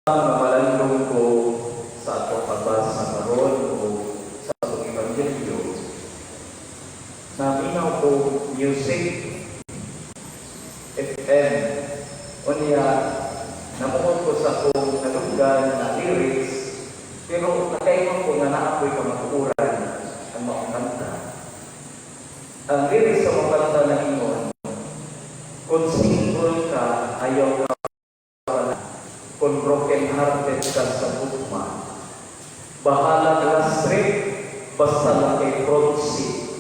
Nga malandong ko sa atong pagbasa karon o sa atong ebanghelyo, naminaw ko music FM. Unya, namuot ko sa akong nadunggan na lyrics, pero nakaingon ko nga naa ko'y kamatuoran ang maong kanta. Ang lyrics sa maong kanta na ingon, "Kung single ka, ayaw ka wala. Kung broken hearted ka sa gugma, bahala last trip, basta lang kay front seat,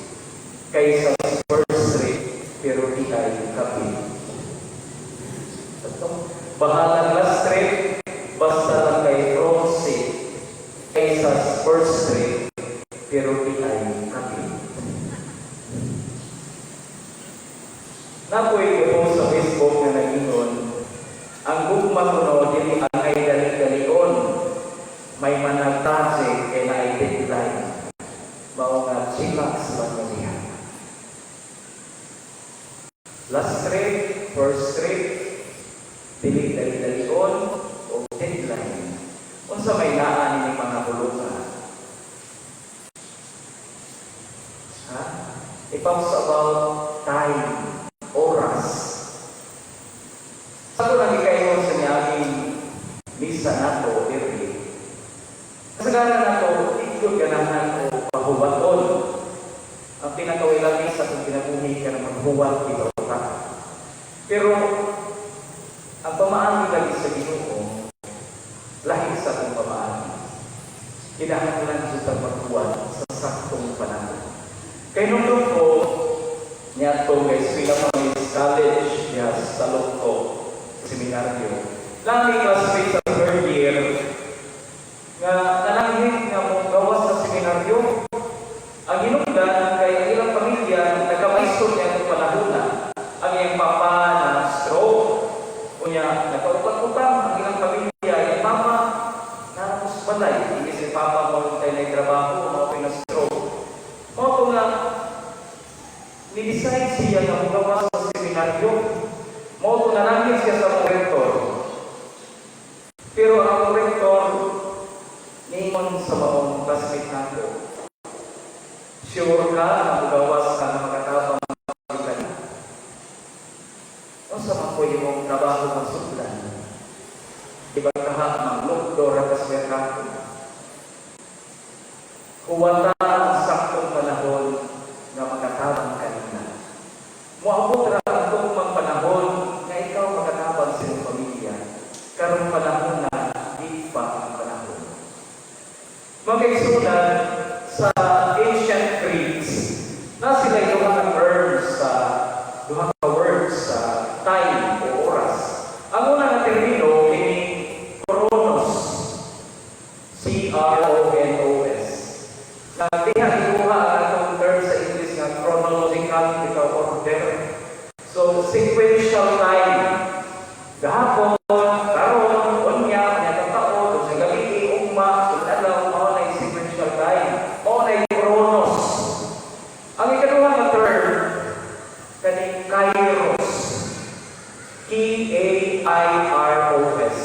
kaysa first trip, pero di ay kapit." Ito, "Bahala last trip, basta lang kay front seat, kaysa first trip, pero di ay kapit." Naa ko'y post sa Facebook nga nag-ingon, ang gugma kuno dili angay dali-dalion, may managtase kay naay deadline. Mao nga chillax lang na diha. Last trip, first trip, dili dali-dalion o deadline. Unsa may naa nining mga hulugan? Ha? It talks about time, oras. Sa ato lang ikayon sa niaging misa nato diri. Kasagaran nato, di gyud ganahan o pahuwaton. Ang pinakawilami sa atong kinabuhi ka na maghuwat bitaw ta. Pero ang pamaagi lagi sa Ginoo lahi sa atong pamaagi. Kinahanglan jud tag maghuwat sa saktong panahon. Kay nung ko niadto kay eskwela pa may college diha sa Locto, sa seminaryo. Lami classmate sa third year nga nananghit nga mo gawas sa seminaryo. Ang hinungdan kay ang ilang pamilya nagkamaisod niya itong panahon na. Ang iyang papa na stroke, unya nagkautang-utang ang ilang pamilya, iyang mama naramos balay, hindi si papa mo kay na trabaho, mao na stroke. Mao to nga ni-decide siya nga mugawas sa seminaryo. Mao to nananghit siya sa mga rektor. Pero ang rektor niingon sa maong classmate nako, "Sure ka na mugawas ka na makatabang ka na? Unsa man po imong trabaho masuklan? Di ba kaha manglukdo ra ka sa merkado?" Huwata ang saktong panahon nga makatabang kanina. Moabot ra ang tugmang panahon nga ikaw makatabang sa imong pamilya. Karong panahon na, di pa ang panahon. Mga kaigsuonan, sa ancient Greeks, na sila duha ka terms sa duha ka words sa time o oras. Ang una nga termino kini chronos. chronos. Na diha gikuha ang atong term sa English nga chronological bitaw order. So sequential time. Gahapon, karon, unya, unya kang taon, sa gabi, ugma, sulod adlaw, mao na sequential time. Mao na chronos. Ang ikaduha nga term kaning kairos. kairos.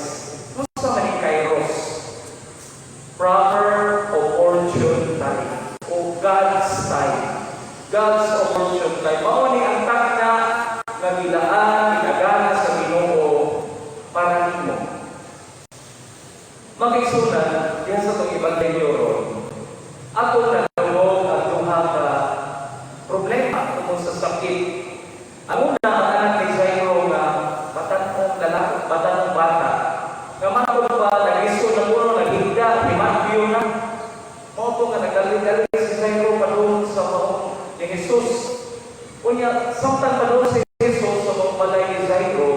Unsa man ni kairos? Proper opportune time o God's time. God's opportune time. Mao ni ang takna nga gilaan, ginagana sa Ginoo para nimo. Mga kaigsuonan, diha sa itong ebanghelyo ron, ato nadungog ang duha ka problema tungkol sa sakit. Ang una, ang anak ni Jairo nga batan-ong lalaki, batan-ong bata, nga matod pa, naglisod na puno, naghigda, himagyo na. Mao to nga nagdali-dali si Jairo padung sa maong ni Jesus. Unya, samtang padung si Jesus sa maong balay ni Jairo,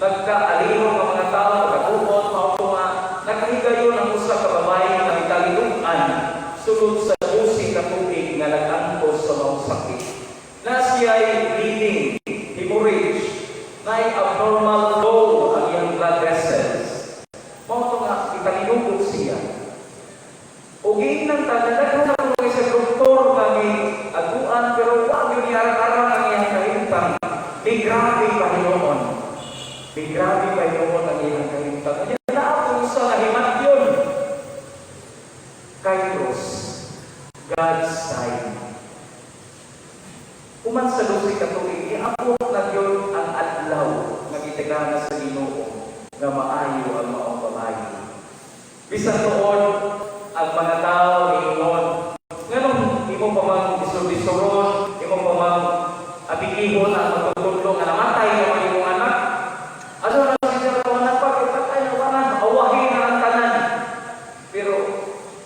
nagkaalino ang mga tao, nagkaguot, mao to nga nagkahigayon ang usa ka babae nga gitalinugan sulod sa 12 ka tuig nga nag-antos sa maong sakit. Na siya'y bleeding, hemorrhage, na abnormal flow ang iyang blood vessels. Mao to nga italinugot siya. O giingnan ta, nadaghan na kuno sa doktor nga aguan pero wa gyud niarang-arang ang iyang kahimtang. Di grabe pa hinuon. Di grabe pa hinuon ang iyang kahimtang. Unya naa nga maayo ang maong babayi. Bisan tuod ang mga tao niingon, nganong imo pa mang disur-disuron, imo pa mang abigihon ang magtutudlo nga namatay naman imong anak? Ano na siya ang anak pa, kay patay na ba na, awahin na ang tanan. Pero,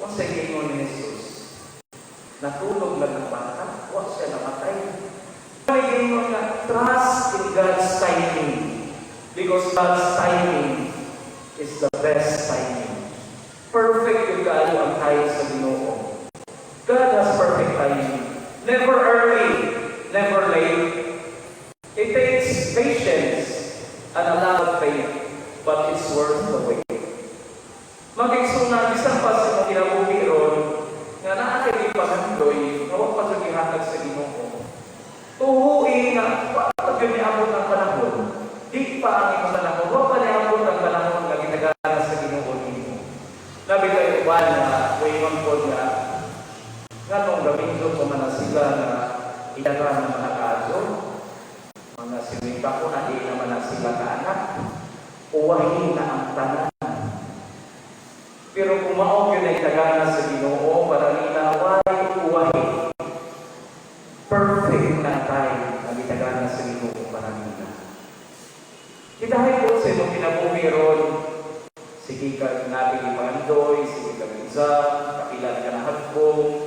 unsay giingon ni Jesus? Natulog lang ang bata, wa siya namatay. May giingon nga, trust in God's timing. Because God's timing is the best timing. Perfect gyud kaayo ang time sa Ginoo. God has perfect timing. Never early, never late. It takes patience and a lot of faith, but it's worth the wait. Mga kaigsuonan, bisan pa sa imong kinabuhi ron, nga naa kay gipangandoy, nga wa pa jud gihatag sa Ginoo. Tuhui nga wa pa gyud niabot ang panahon. Di pa ang imong panahon, wa pa niabot ang panahon nga gitagana sa Ginoo nimo. Labi kay uban na moingon pod nga nganong gamindot pa man na sila nga idara ng mga kaso, mga siwita ko na di naman na sila kaanak, uwahin na ang tanan. Pero kung mao gyud ay tagana sa Ginoo para nila, way uwahin. Perfect na tayo na gitagana sa Ginoo para nila. Kitahay po sa imong kinabuhi ron, sige ka natin ipangandoy, sige ka exam, kapilan ka na hagbong.